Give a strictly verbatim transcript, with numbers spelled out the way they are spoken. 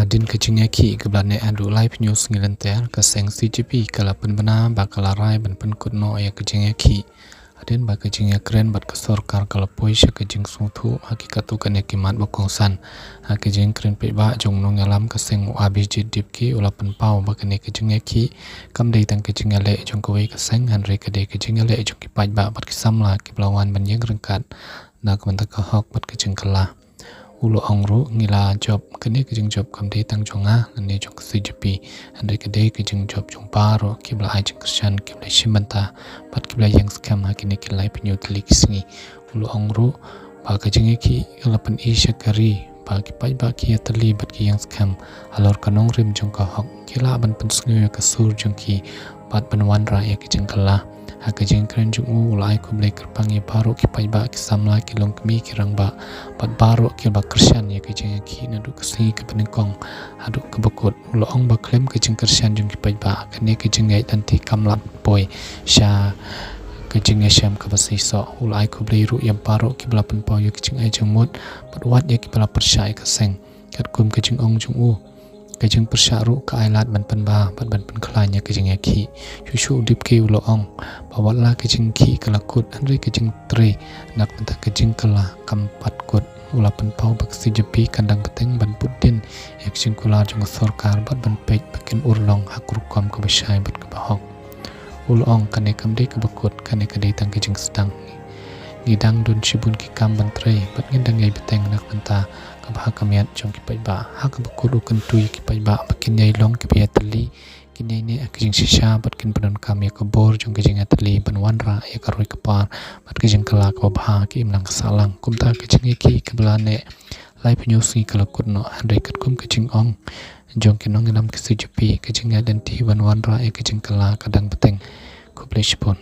Hadien ka jingïakhih kaba la neh haduh laiphew sngi lynter, ka seng C J P ka la pynbna ba ka la rai ban pynkut noh ïa ka jingïakhih. Hadien ba ka jingïakren bad ka sorkar ka la poi sha ka jingsngewthuh ha ki katto katne ki mat ba kongsan. Ha ka jingkren paidbah jong u nongïalam ka seng u Abhijit Dipke u la pynpaw ba kane ka jingïakhih kam dei tang ka jingïaleh jong kawei ka seng, hynrei ka dei ka jingïaleh jong ki paidbah bad ki samla kiba la wan ban ïeng ryngkat na ka bynta ka hok bad ka jingkylla. U la ong ruh, ngi la jop, kane ka jingjop kam dei tang jong nga lane jong ka C J P, hynrei ka dei ka jingjop jong baroh kiba la ai jingkyrshan, kiba la shim bynta bad kiba la ïeng skhem ha kine ki laiphew tylli ki sngi. U la ong ruh ba ka jingïakhih ka la pyni sha ka ri ba ki paidbah ki ïatylli bad ki ïeng skhem halor ka nongrim jong ka hok, ki lah ban pynsngew ïa ka sur jong ki bad ban wanrah ïa ka jingkylla. Ha ka jingkren jong u, u la ai khublei kyrpang ïa baroh ki paidbah, ki samla, ki longkmie, ki rangbah bad baroh kiba kyrshan ïa ka jingïakhih naduh ka sngi kaba nyngkong haduh kaba kut. U la ong ba khlem ka jingkyrshan jong ki paidbah, kane ka jingïaid lynti kam lah poi sha ka jingïashem kaba seisoh. U la ai khublei ruh ïa baroh kiba la pynpaw ïa ka jingai jingmut bad wat ïa kiba la pyrshah ïa ka seng. Katkum ka jingong jong u, ka jingpyrshah ruh ka ai lad ban pynbha bad ban pynkhlaiñ ïa ka jingïakhih. Shuh shuh u Dipke u la ong ba wat la ka jingïakhih ka la kut, hynrei ka jingtrei na ka bynta ka jingkylla kam pat kut. U la pynpaw ba ka C J P kan dang bteng ban bud dien ïa ka jingkular jong ka sorkar bad ban peit ba kin urlong ha ka rukom kaba shai bad kaba hok. U la ong, kane kam dei kaba kut, kane ka dei tang ka jingsdang. Ngi dang don shibun ki kam ban trei bad ngin dang ïai bteng na ka bynta ka bha ka miat jong ki paidbah. Ha kaba kut u kyntu ïa ki paidbah ba kin ïai long kiba ïatylli, kin ïai neh ha ka jingshisha bad kin pyndonkam ïa ka bor jong ka jingïatylli ban wanrah ïa ka roi ka par bad ka jingkylla kaba bha ha ka imlang ka sahlang. Kumta ka jingïakhih kaba la neh laiphew sngi ka la kut noh, hynrei katkum ka jingong jong ki nongïalam ka C J P, ka jingïaid lynti ban wanrah ïa ka jingkylla ka dang bteng. Khublei shibun.